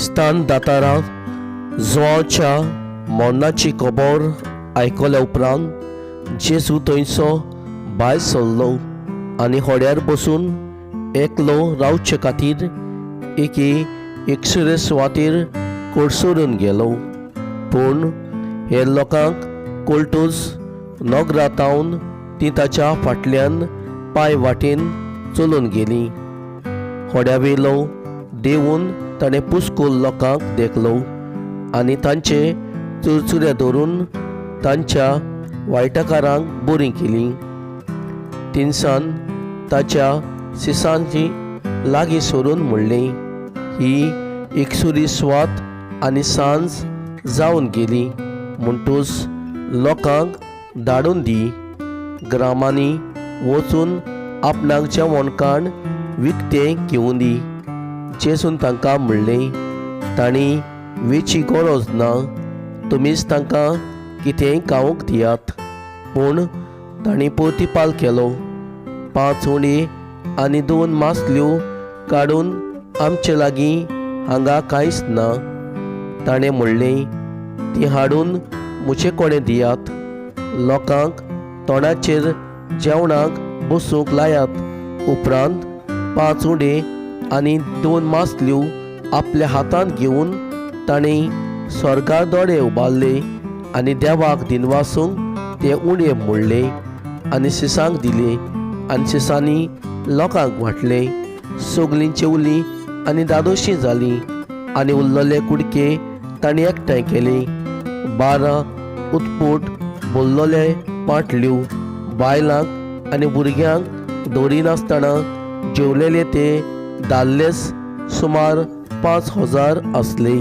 स्थानदाताराक जुवांवच्या मरणाची खबर आयकल्या उपरांत जेजू थंयचो भायर सरलो आनी होड्यार बसून एकलो रावचे खातीर एके एकसुरे सुवातेर कोडसरून गेलो. पूण हे लोकांक कोल्टूज नगरातावन ती ताच्या फाटल्यान पांय वाटेन चलून गेली. होड्या वयलो देंवून ताणें पुस्कोल लोकांक देखलो आनी तांचे चुरचुरे धरून तांच्या वायटकारांक बरीं केलीं. तिनसान ताच्या सिसांची लागीं सरून म्हणलें, ही एकसुरी सुवात आनी सांज जावन गेली म्हणटूच लोकांक धाडून दी, ग्रामांनी वचून आपणाक जेवण खाण विकतें घेवूं दी. जेजून तांकां म्हणलें, तांणी वेची गरज ना, तुमीच तांकां कितेंय खावंक दियात. पूण तांणी प्रतिपाल केलो, 5 उणे आनी 2 मासल्यो काडून आमचे लागीं हांगा कांयच ना. ताणें म्हणलें, ती हाडून म्हजे कडेन दियात. लोकांक तोंडाचेर जेवणाक बसूंक लायात. उपरांत 5 उडे आनी 2 मासल्यो आपल्या हातांत घेवन ताणें स्वर्गार दोळे उबारले आनी देवाक दिनवासूंक ते उडे मोडले आनी शिसांक दिले आनी शिसांनी लोकांक वांटले. सगलीं जेवलीं आनी दादोशी जालीं आनी उरलेले कुडके तांणी एकठांय केले. 12 उत्पूट भरलेले पाटल्यो. बायलांक आनी भुरग्यांक दवरिनासतना जेवलेले ते दादलेच सुमार 5000 आसले.